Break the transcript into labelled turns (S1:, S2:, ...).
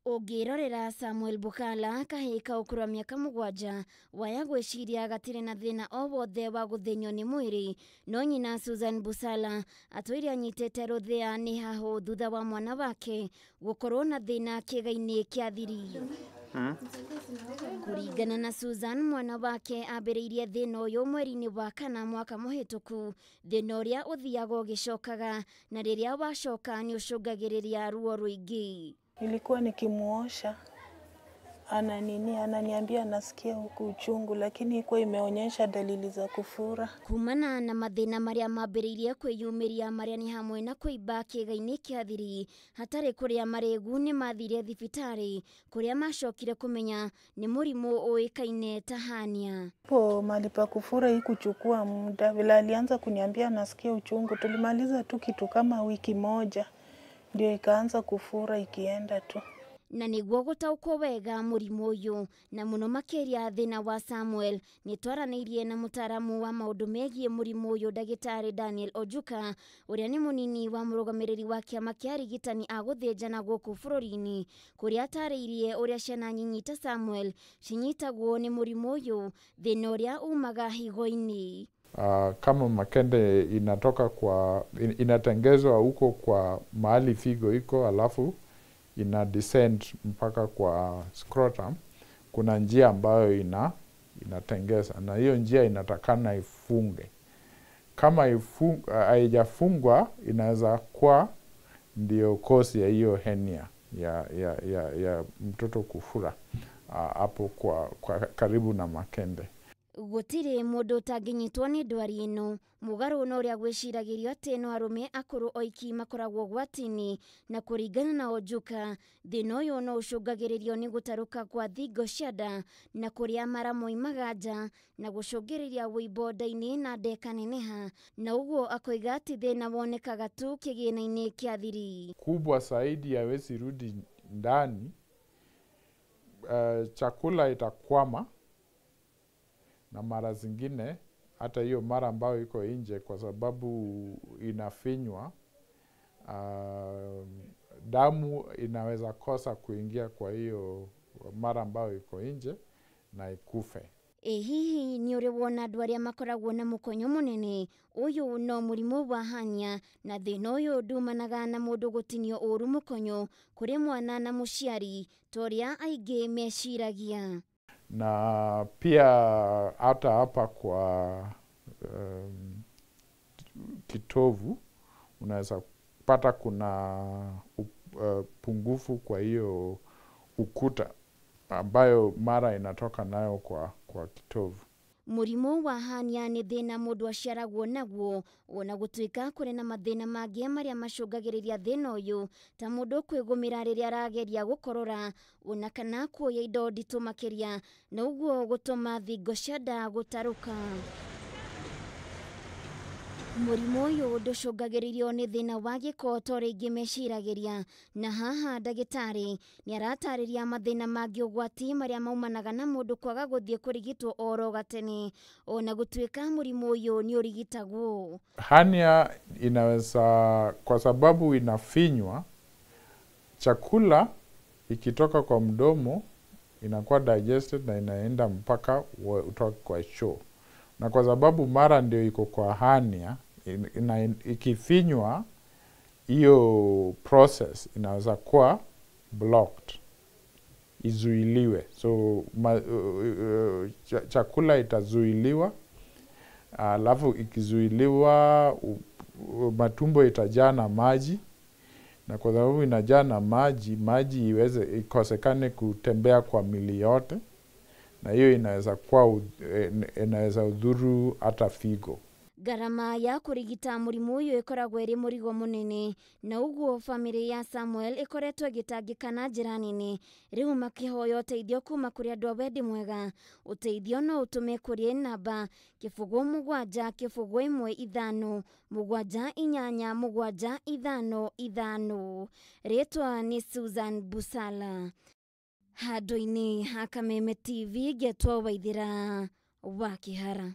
S1: Ũngĩrorera Samuel Bukala kahĩĩ ka ũkũrũ wa mĩaka 7 waya gwĩciria gatirĩ na thĩna o wothe wa gũthĩnio nĩ mwĩrĩ, no nyina Susan Busala atwĩire anyitĩte rũthĩa nĩ hahũ thutha wa mwana wake gũkorwo na thĩna kĩĩga-inĩ kĩa thiri. Kũringana na Susan, mwana wake ambĩrĩirie thĩna ũyũ mweri-inĩ wa 4 mwaka mũhĩtũku, thĩna ũrĩa ũthiaga ũgĩcokaga na rĩrĩa wacoka nĩ ũcũngagĩrĩria ruo rũingĩ.
S2: Nilikuwa nikimuosha ananiambia nasikia huku uchungu, lakini iko imeonyesha dalili za kufura.
S1: Kumana na mathĩna marĩa mambĩrĩirie kwĩyumĩria marĩa nĩ hamwe na kũimba kĩĩga-inĩ kĩa thiri, hatarĩ kũrĩa marĩgu nĩ mathire thibitarĩ kũrĩa macokire kũmenya nĩ mũrimũ ũĩkaine ta hernia.
S2: Po mahali pa kufura hii kuchukua muda, vile alianza kuniambia nasikia uchungu, tulimaliza tu kitu kama wiki moja ndio ikaanza kufura ikienda tu.
S1: Na nĩguo gũtaũkwo wega mũrimũ ũyũ na mũno makĩria thĩna wa Samuel, nĩ twaranĩirie na mũtaaramu wa maũndũ megiĩ mũrimũ ũyũ ndagĩtarĩ Daniel Ojuka, ũrĩa nĩ mũnini wa mũrũgamĩrĩri wa kĩama kĩa arigitani a gũthĩnjana gũkũ bũrũri-inĩ, kũrĩa atarĩirie ũrĩa ciana nyinyi ta Samuel cinyitagwo nĩ mũrimũ ũyũ, thĩna ũrĩa umaga higo-inĩ.
S3: Kama makende inatoka kwa inatengezwa huko kwa mahali figo iko, alafu ina descend mpaka kwa scrotum, kuna njia ambayo inatengeza, na hiyo njia inatakana ifunge. Kama haijafungwa inaweza kuwa ndio cause ya hiyo hernia ya mtoto kufura hapo kwa karibu na makende.
S1: Gũtirĩ mũndũ ũtangĩnyitwo nĩ ndwari ĩno, mũgarũ na ũrĩa gwĩciragĩrio atĩ no arũme akũrũ oiki makoragwo ũgwati-inĩ, na kũringana na Ojuka, thĩna ũyũ no ũcũngagĩrĩrio nĩ gũtarũka kwa thingo cia nda na kũrĩa mara moimaga nja na gũcũngĩrĩria wũimbo nda-inĩ na nda ĩkaneneha, na ũguo akoiga atĩ thĩna wonekaga tu kĩgĩna-inĩ kĩa thiri.
S3: Kubwa zaidi hawezi rudi ndani, chakula itakwama, na mara zingine hata hiyo mara ambayo iko nje kwa sababu inafinywa, damu inaweza kosa kuingia kwa hiyo mara ambayo iko nje na ikufe.
S1: Hihi nĩ ũrĩ wona andũ arĩa makoragwo na mũkonyo mũnene? Ũyũ no mũrimũ wa hernia, na thĩna ũyũ ndumanaga na mũndũ gũtinio ũru mũkonyo kũrĩ mwana na mũciari ta ũrĩa aingĩ meciragia.
S3: Na pia hata hapa kwa kitovu unaweza pata kuna pungufu kwa hiyo ukuta ambayo mara inatoka nayo kwa kitovu.
S1: Mũrimũ wa hernia nĩ thĩna mũndũ aciaragwo naguo, ona gũtuĩka kũrĩ na mathĩna mangĩ marĩa macũngagĩrĩria thĩna ũyũ ta mũndũ kwĩgũmĩra rĩrĩa arageria gũkorora ona kana kuoya indo nditũ makĩria, na ũguo gũtũma thingo cia nda gũtarũka. Mũrimũ ũyũ ndũcũngagĩrĩrio nĩ thĩna wa gĩko ta ũrĩa aingĩ meciragĩria, na haha ndagĩtarĩ nĩ aratarĩria mathĩna mangĩ ũgwati marĩa maumanaga na mũndũ kwaga gũthiĩ kũrigitwo oro gatene, ona gũtuĩka mũrimũ ũyũ nĩ ũrigitagwo.
S3: Hernia inaweza, kwa sababu inafinywa, chakula ikitoka kwa mdomo inakuwa digested na inaenda mpaka utoke kwa choo. Na kwa sababu mara ndio iko kwa hernia, ikifinywa hiyo process inaweza kuwa blocked, izuiliwe. So chakula itazuiliwa, alafu ikizuiliwa matumbo itajaa na maji, na kwa sababu inajaa na maji, maji iweze ikosekane kutembea kwa mili yote, na hiyo inaweza kuwa inaweza udhuru hata figo.
S1: Garama ya kũrigita mũrimũ ũyũ ĩkoragwo ĩrĩ mũrigo mũnene, na ũguo bamĩrĩ ya Samuel ĩkoretwo ĩgĩtangĩka na njĩra nene, rĩu makĩhoya ũteithio kuma kũrĩ andũ a wendi mwega. Ũteithio no ũtũme kũrĩ namba 0 7 0 1 5 7 8 7 5 5. Rĩtwa nĩ Susan Busala. Handũ-inĩ ha Kameme TV ngetwo Waithĩra wa Kĩhara.